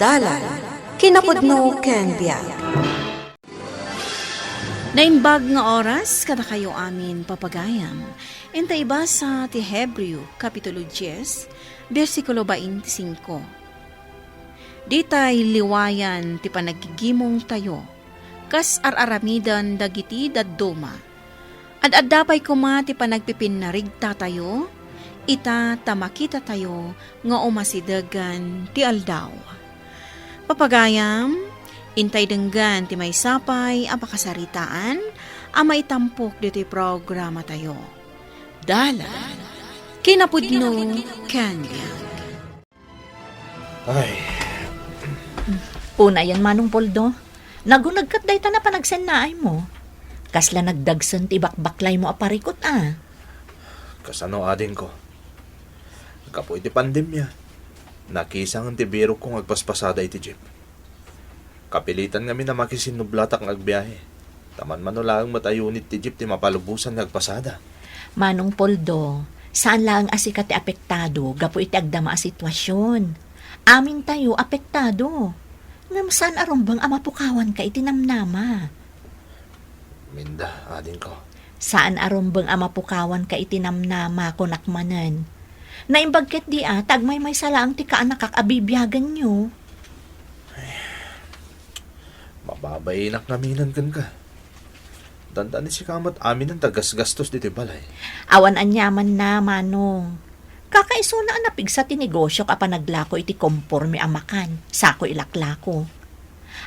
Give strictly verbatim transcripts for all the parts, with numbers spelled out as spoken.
Dalan, kinapudno ken biag. Naimbag nga oras kadakayo amin, papagayam. Inta ibasa ti Hebreo, Kapitulo dies, bersikulo twenty-five. Ditay liwayan ti panaggigimongtayo, kas ar-aramidan dagiti dadduma. Ad-adda pay koma ti panagpipinnarigtatayo, ita ta makitatayo nga umasidegen ti aldaw. Papagayam, intay denggen ti maysa pay a pakasaritaan a maitampok ditoy programatayo. Dalan, kinapudno, ken biag. Ay. Unayen, Manong Poldo. Naguneg ket dayta a panagsennaaymo. Kasla nagdagsen ti ibakbaklaymo a parikut a. Kasano, adingko? Gapu iti pandemia, nakisangen ti birokko nga agpaspasada iti jeep. Kapilitan ngamin a makisinnublatak nga agbiahe. Ta manmano laeng met a unit ti jeep ti mapalubosan nga agpasada. Manong Poldo, saan laeng a sika ti apektado gapu iti agdama a sitwasion. Amintayo apektado. Ngem saan a rumbeng a mapukawanka iti namnama. Minda, adingko. Saan a rumbeng a mapukawanka iti namnama, kunak manen. Naimbag ketdi a ta agmaymaysa laeng ti kaanakak a bibiagenyo. Mababainak ngaminen kenka. Dandani sika met aminen ta gasgastos ditoy balay. Awan aniamanna, Manong. Kakaisuna a napigsa ti negosiok a panaglako iti komporme a makan, sako ilaklako.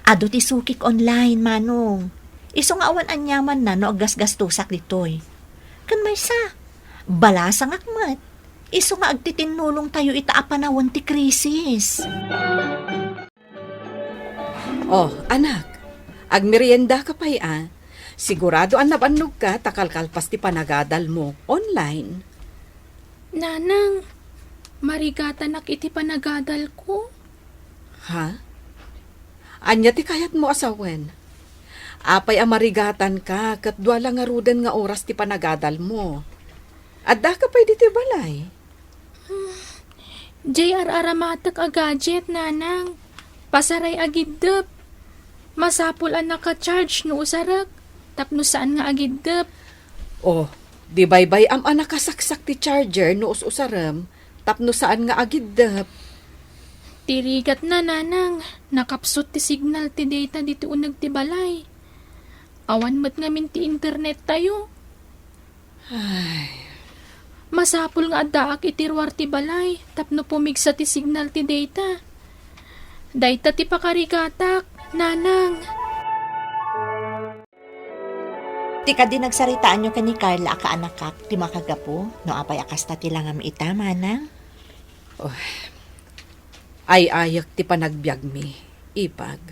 Adu ti sukik online, Manong. Isu nga awan aniamanna no aggasgastosak ditoy. Ken maysa, balasangak met. Isu nga agtitinnulongtayo ita a panawen ti krisis. Oh, anak, agmeriendaka pay a. Sigurado a nabannogka ta kalkalpas ti panagadalmo online. Nanang, marigatanak iti panagadalko. Ha? Ania ti kayatmo a sawen? Apay a marigatanka ket dua la ngaruden nga oras ti panagadalmo? Addaka pay ditoy balay? Diay ar-aramatek a gadget, Nanang. Pasaray a giddep. Masapul a naka-charge no usarek, tapno saan nga agiddep. Oh, di baybay-am a nakasaksak ti charger no us-usarem, tapno saan nga agiddep. Ti rigatna, Nanang, nakapsut ti signal ti data ditoy uneg ti balay. Awan met ngamin ti internettayo. Ay. Masapul nga addaak iti ruar ti balay tapno pumigsa ti signal ti data. Dayta ti pakarigatak, Nanang. Ti kadi nagsaritaanyo ken ni Carla a kaanakak ti makagapu no apay a kasta ti langam ita, Manang? Oh, ay-ayek ti panagbiagmi, Ipag.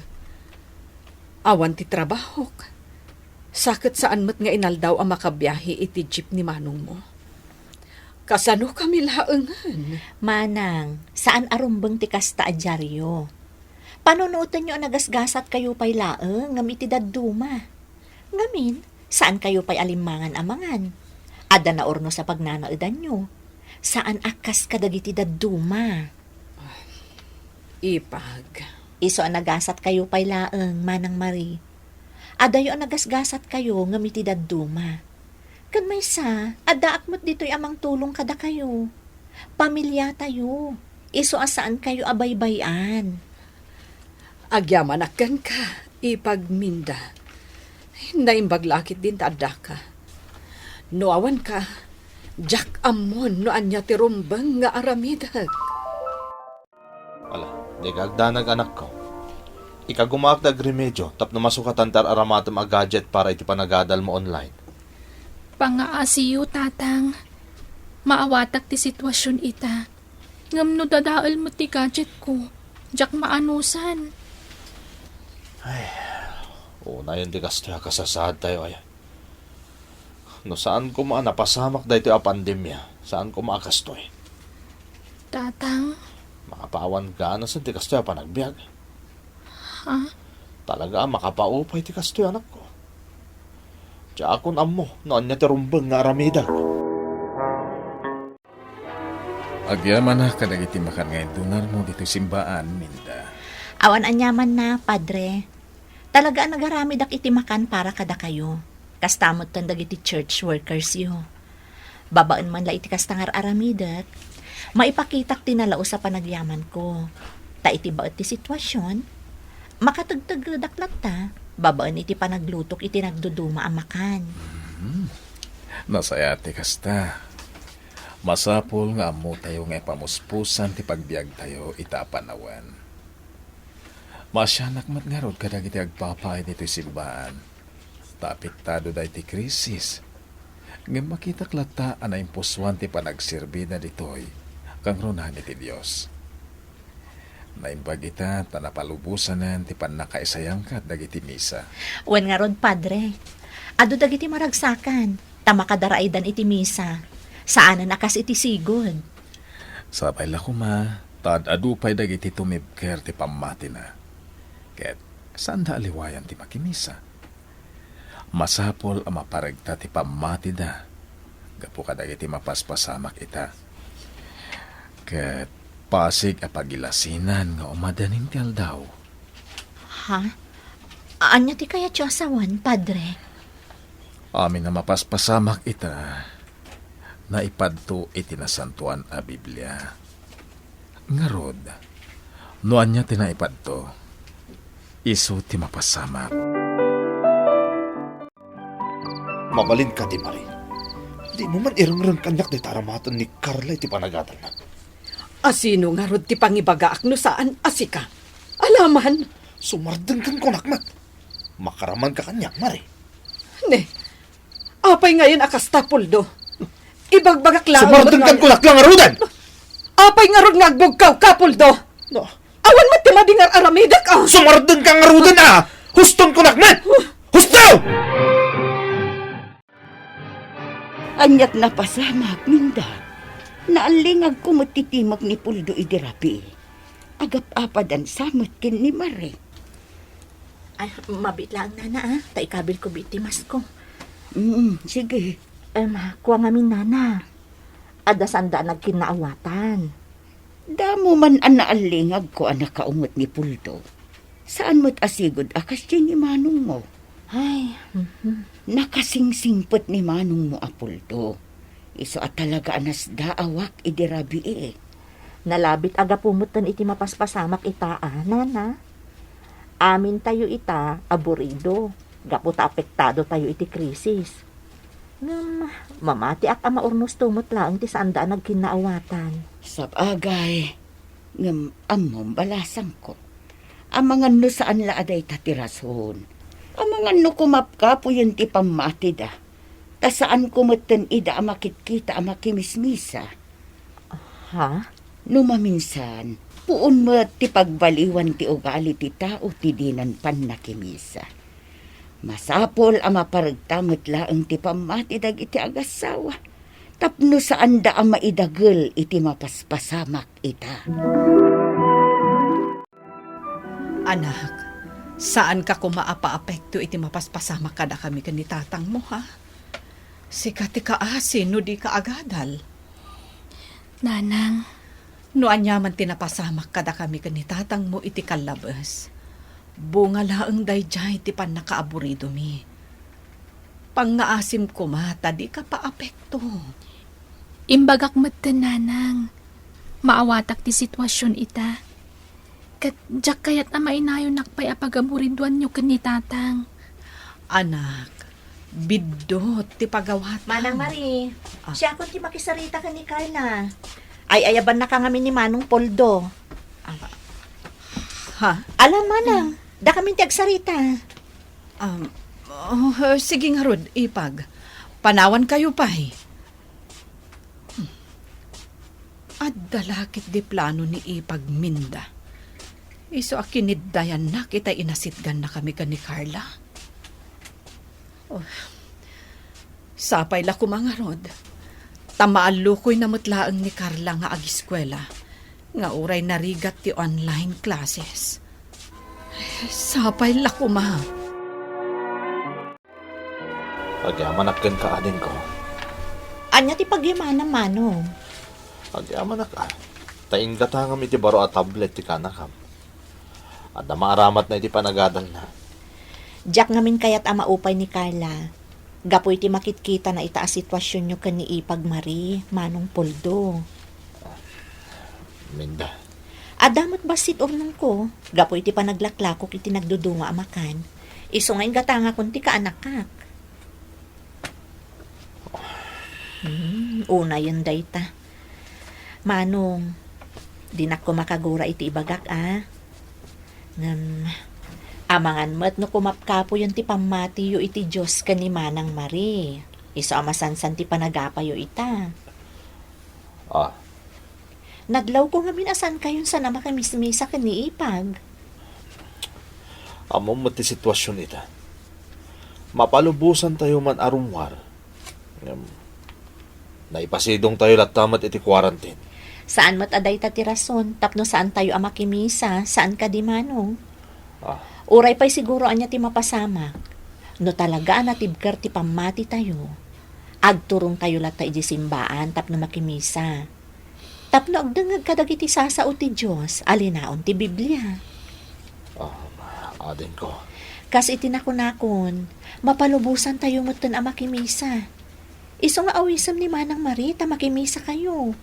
Awan ti trabahok. Sa ket saan met nga inaldaw a makabiahe iti jeep ni manongmo. Kasanokami laengen? Manang, saan a rumbeng ti kasta a diario. Panunotenyo a nagasgasatkayo pay laeng ngem iti dadduma. Ngamin, saankayo pay a limmangan a mangan. Adda naurnos a pagnanaedanyo. Saan a kas kadagiti dadduma. Ipag. Isu a nagasatkayo pay laeng, Manang Marie. Adayo a nagasgasatkayo ngem iti dadduma. Ken maysa, addaak met ditoy a mangtulong kadakayo. Pamiliatayo. Isu a saankayo a baybay-an. Agyamanak kenka, Ipag Minda. Naimbag la ketdin ta addaka. No awanka, diak ammon no ania ti rumbeng nga aramidek. Ala, dika agdanag, anakko. Ikagumaak ti agremedio tapno masukatan ti ar-aramatem a gadget para iti panagadalmo online. Pangaasiyo, Tatang. Maawatak ti sitwasion ita. Ngem no dadael met ti gadgetko, diak maanusan. Ay, unayen ti kastoy a kasasaadtayo, aya. No saan koma a napasamak daytoy a pandemia, saan koma a kastoy. Tatang? Makapawan ganasen ti kastoy a panagbiag. Ha? Talaga a makapaupay ti kastoy, anakko. Diakon ammo no ania ti rumbeng nga aramidek. Agyamanak kadagiti makan nga idonarmo ditoy simbaan, Minda. Awan aniamanna, Padre. Talaga a nagaramidak iti makan para kadakayo. Kasta metten dagiti church workers yo. Babaen man la iti kasta nga ar-aramidek, maipakitak ti nalaus a panagyamanko. Ta iti baet ti situasion, makategtegedak latta, babaen iti panaglutok iti nagduduma a makan. Mhm. Nasayaat ti kasta. Masapul nga ammotayo nga ipamuspusan ti pagbiagtayo ita a panawen. Maasianak met ngarud kadagiti agpapaay ditoy simbaan. Ta apektado daytoy krisis. Ngem makitak latta a naimpusoan ti panagserbida ditoy, kangrunaan iti Dios. Naimbag ita ta napalubosanen ti pannakaisayangkad dagiti misa. Wen ngarud, Padre, adu dagiti maragsakan, ta makadaraaydan iti misa. Saanen a kas iti sigud. Sapay la koma, ta ad-adu pay dagiti tumibker ti pammatina. Ket saanda a liwayan ti makimisa. Masapul a maparegta ti pammatida gapu kadagiti mapaspasamak ita. Ket pasig a pagilasinan nga umadanin ti aldaw. Ha? Ania ti kayatyo a sawen, Padre? Amin a mapaspasamak ita, naipadto iti Nasantoan a Biblia. Ngarud, no ania ti naipadto, isu ti mapasamak. Mabalin kadi, Marie? Dimo man irengreng kaniak dayta aramaten ni Carla iti panagadalna. Asino ngarud ti pangibagaak no saan a sika? Alaman! Sumardeng ken kunak met. Makaramanka kaniak, Marie. Ne, apay ngayen a kasta, Puldo? Ibagbagak laeng. Sumardeng ken kunak la ngaruden! Apay ngarud nga agbugkawka, Puldo? No. Awan met ti madi nga ar-aramidek, a! Sumardeng ka ngaruden, a! Huston kunak met! Husto! Aniat napasamak, Minda? Naallingagko met ti timek ni Puldo idi rabii. Agap-apadan sa met ken ni Marie. Ay, mabiit laeng, nana, a. Ta ikabilko biit ti masko. Mm, sige. Em, kua ngamin, nana. Adda saanda a nagkinnaawatan. Damo man a naallingagko a nakaunget ni Puldo. Saan met a sigud a kasdiay ni manongmo. Ay, mhm. Nakasingsingpet ni manongmo a Puldo. Isu a talaga a nasdaawak idi rabii. Nalabit a gapu metten iti mapaspasamak ita a, nana. Amintayo ita aburido, gapu ta apektado tayo iti krisis. Ngem, mamatiak a maurnosto met laeng ti saanda a nagkinnaawatan. Sabagay, ngem ammom, balasangko. Amangan no saan la a dayta ti rason. Amangan no kumapkapoyen ti pammatida. Ta saanko metten ida a makitkita a makimismisa. Ha? No maminsan, puon met ti pagbaliwan ti ugali ti tao ti dinan pannakimisa. Masapul a maparegta met laeng ti pammati dagiti agassawa, tapno saanda a maidagel iti mapaspasamak ita. Anak, saanka koma a paapekto iti mapaspasamak kadakami ken ni tatangmo, ha? Sika ti kaasi no dika agadal. Nanang. No aniaman ti napasamak kadakami ken ni tatangmo iti kallabes, bunga laeng daydiay ti pannakaaburidomi. Pangngaasim koma ta dika paapekto. Imbagak metten, nanang. Maawatak ti situasion ita. Ket diak kayat a mainayonak pay a pagaburiduanyo ken ni tatang. Anak, biddut ti pagawatan. Manang Marie, ah, siakon ti makisarita ken ni Carla. Ay-ayabannaka ngamin ni Manong Poldo. Ah, ha? Ala, manang, dakamin ti agsarita. Um, oh, sige ngarud, ipag. Panawankayo pay. Hmm. Adda la ketdi plano ni ipag Minda. Isu a kiniddayanna ket inasitgannakami ken ni Carla. Oh. Sapay la koma ngarud, ta maallukoyna met laeng ni Carla nga agiskuela, nga uray narigat ti online classes. Sapay la koma. Agyamanak kenka, adingko. Ania ti pagyamanam, manong? Agyamanak, a. Ta inggatangam iti baro a tablet ti kanakam. Adda maaramatna iti panagadalna. Diak ngamin kayat a maupay ni Carla. Gapu iti makitkitana ita a situasionyo ken ni Ipag Marie, Manong Poldo. Minda. Adda met bassit urnongko, gapu iti panaglaklakok iti nagduduma a makan. Isu nga inggatangakon ti kaanakak. Hmm, unayen dayta. Manong, dinak koma kagura iti ibagak, a. Ngem, amangan met no kumapkapoyon ti pammatiyo iti Dios ken ni Manang Marie. Isu a masansan ti panagapayo ita. Ah. Nadlawko ngamin a saankayon saan a makimismisa ken ni Ipag. Ammom met ti situasion ita. Mapalubosantayo man a rummuar. Ngem, naipasidongtayo latta met iti quarantine. Saan met a dayta ti rason tapno saantayo a makimisa, saan kadi, Manong? Ah. Uray pay siguro ania ti mapasamak. No talaga a natibker ti pammatitayo, agturongtayo latta idiay simbaan tapno makimisa. Tapno agdengngeg kadagiti sasao ti Dios a linaon ti Biblia. Ah, adingko. Kas iti nakunakon, mapalubosantayo metten a makimisa. Isu nga awisem ni Manang Marie ta makimisakayo.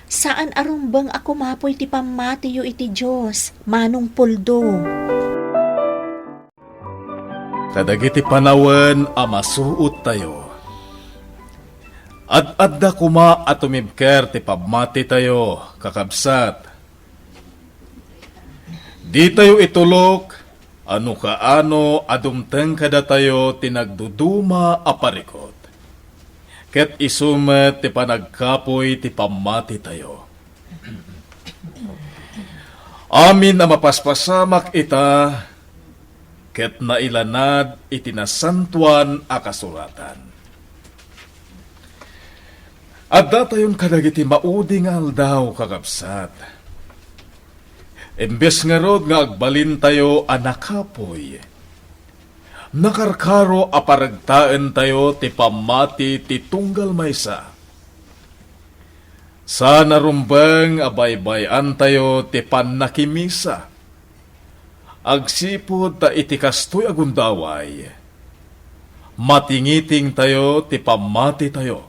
Saan a rumbeng a kumapoy ti pammatiyo iti Dios, Manong Poldo. Kadagiti panawen a masuottayo, ad-adda koma a tumibker ti pammatitayo, kakabsat. Ditayo itulok a no kaano a dumteng kadatayo ti nagduduma a parikut, ket isu met ti panagkapuy ti pammatitayo. Amin a mapaspasamak ita ket nailanad iti Nasantoan a Kasuratan. Addatayon kadagiti maudi nga aldaw, kakabsat. Imbes ngarud nga agbalintayo a nakapuy, nakarkaro a paregtaentayo ti pammati ti tunggal maysa. Saan a rumbeng a baybay-antayo ti pannakimisa. Agsipud ta iti kastoy a gundaway, matingitingtayo ti pammatitayo,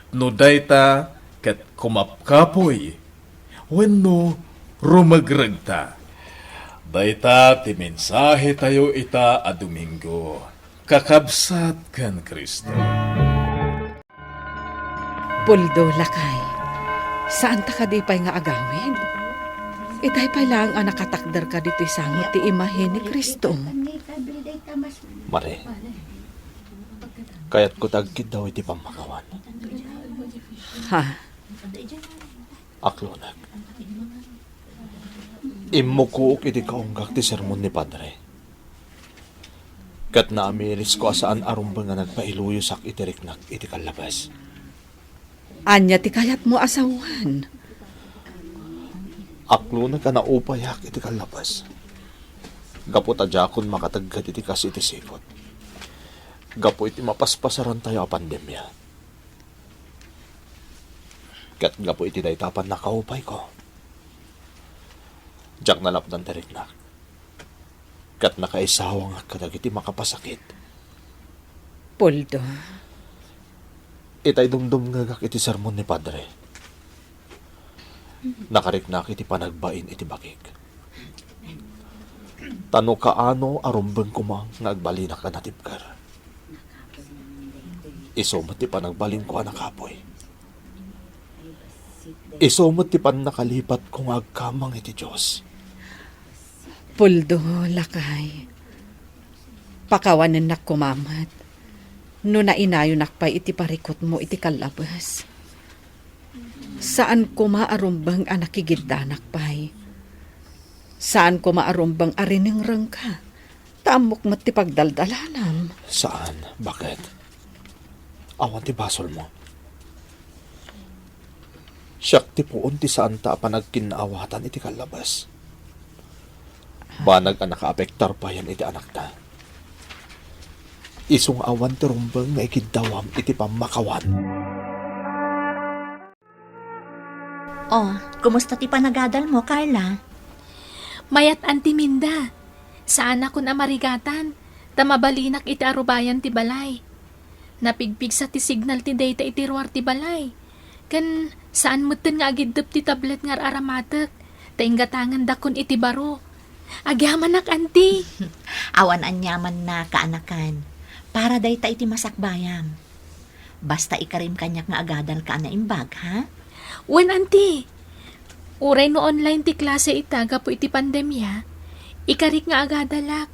no dayta ket kumapkapuy wenno rumegreg ta. Dayta ti mensahetayo ita a Domingo, kakabsat ken Kristo. Puldo, lakay. Saanta kadi pay nga agawid? Itay pay laeng a nakatakder ka ditoy sango ti imahe ni Cristo. Mare, kayatko ti agkiddaw iti pammakawan. Ha? Aklonek. Immukook iti kaunggak ti sermon ni Padre. Ket naamirisko a saan a rumbeng nga nagpailuyosak iti riknak iti kallabas. Ania ti kayatmo a sawen? Aklonek a naupayak iti kallabas. Gapu ta diakon makategget iti kas iti siput. Gapu iti mapaspasarantayo a pandemia. Ket gapu iti dayta a pannakaupayko, diak nalapdan ti riknak. Ket nakaisawangak kadagiti makapasakit. Puldo. Itay dumdumngegak iti sermon ni Padre, nakariknak iti panagbain iti bakik. Ta no kaano a rumbeng koma nga agbalinak a natibker, isu met ti panagbalinko a nakapuy. Isu met ti pannakalipatko nga agkamang iti Dios. Puldo, lakay. Pakawanennak koma met no nainayonak pay iti parikutmo iti kallabes. Saan koma a rumbeng a nakigiddanak pay. Saan koma a rumbeng a riningrengka. Ta ammok met ti pagdaldalanam. Saan? Bakit? Awan ti basolmo. Siak ti puon ti saanta a panagkinnaawatan iti kallabas. Banag a nakaapektar payen iti anakta. Isu nga awan ti rumbeng nga ikiddawam iti pammakawan. Oh, kumusta ti panagadalmo, Carla? Mayat, Anti Minda. Saanakon a marigatan, ta mabalinak iti arubayan ti balay. Napigpigsa ti signal ti data iti ruar ti balay. Ken saan metten nga agiddep ti tablet nga ar-aramatek, ta inggatangandakon iti baro. Agyamanak, Anti. Awan aniamanna, kaanakan. Para dayta iti masakbayam. Basta ikarim kaniak nga agadalka a naimbag, ha? Wen, Anti. Uray no online ti klase ita gapu iti pandemia, ikarik nga agadalak.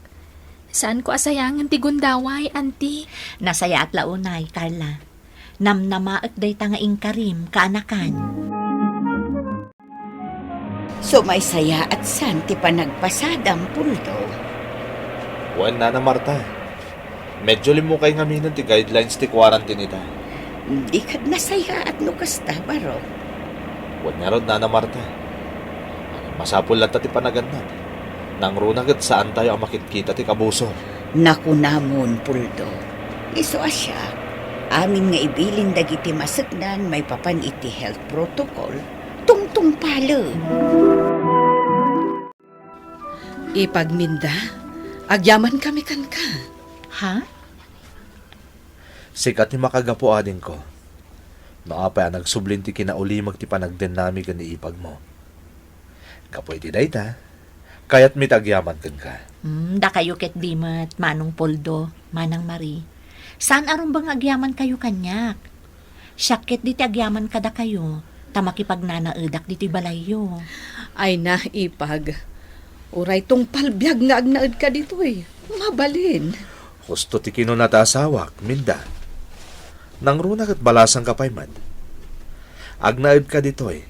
Saanko a sayangen ti gundaway, Anti. Nasayaat la unay, Carla. Namnamaek dayta nga inkarim, kaanakan. Sumaysayaat san ti panagpasadam, Puldo? Wen, Nana Marta. Medyo limmukay ngaminen ti guidelines ti quarantine ita. Di kad nasayaat no kasta, baro. Wen ngarud, Nana Marta. Masapul latta ti panagannad. Nangruna ket saantayo a makitkita ti kabusor. Nakunamon, Puldo. Isu a siak, amin nga ibilin dagiti maseknan maipapan iti health protocol, tungtungpalen. Ipag Minda, agyamankami kenka. Ha? Sika ti makagapu, adingko. No apay a nagsublin ti kinaulimag ti panagdennami ken ni ipagmo. Gapu iti dayta, kayatmi ti agyaman kenka. Hmm, dakayo ket di met, Manong Poldo, Manang Marie. Saan a rumbeng nga agyamankayo kaniak? Siak ketdi ti agyaman kadakayo, ta makipagnanaedak ditoy balayyo. Ay na, ipag. Uray tungpal biag nga agnaedka ditoy. Mabalin. Husto ti kinuna ti asawak, Minda. Nangruna ket balasangka pay met. Agnaedka ditoy,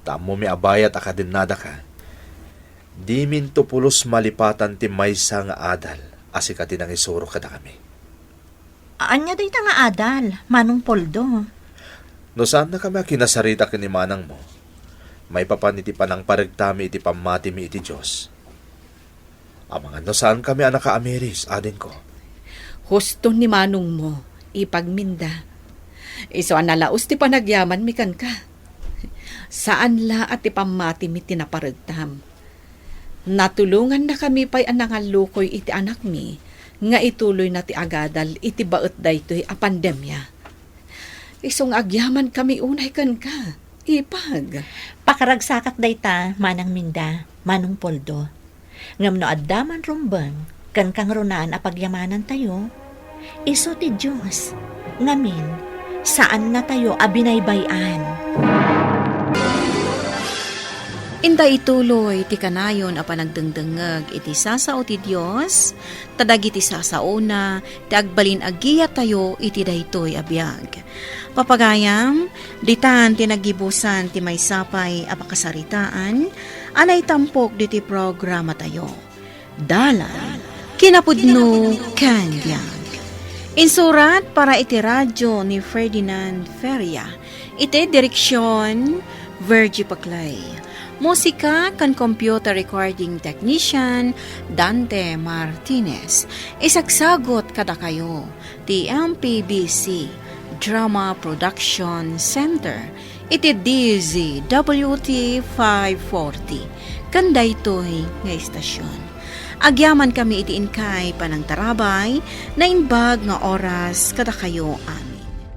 ta ammomi a bayat a kadennadaka. Diminto pulos malipatan ti maysa nga adal a sika ti nangisuro kadakami. Ania dayta nga adal, Manong Poldo? No saannakami a kinasarita ken ni manangmo, maipapan iti panangparegtami iti pammatimi iti Dios. Amangan no saankami a nakaamiris, adingko. Husto ni manongmo, ipag Minda. Isu a nalaus ti panagyamanmi kenka. Saan la a ti pammatimi ti naparegtam. Natulongannakami pay a nangallukoy iti anakmi nga ituloyna ti agadal iti baet daytoy a pandemia. Isu nga agyamankami unay kenka, ipag. Pakaragsakak dayta, Manang Minda, Manong Poldo. Ngem no adda man rumbeng ken kangrunaan a pagyamanantayo, isu ti Dios. Ngamin, saannatayo a binaybay-an. Inda ituloy ti kanayon a panagdengdengngeg iti sasao ti Dios, ta dagiti sasaona ti agbalin a giyatayo iti daytoy a biag. Papagayam, ditan ti naggibusan ti maysa pay a pakasaritaan a naitampok ditoy programatayo. Dalan, kinapudno, ken biag. Insurat para iti radyo ni Ferdinand Feria. Iti direksion, Virgie Paclay. Musika ken computer recording technician, Dante Martinez. Isagsagut kadakayo ti M P B C Drama Production Center iti D Z W T five forty, ken daytoy nga istasion. Agyamankami iti inkay panangtarabay, naimbag nga oras kadakayo amin.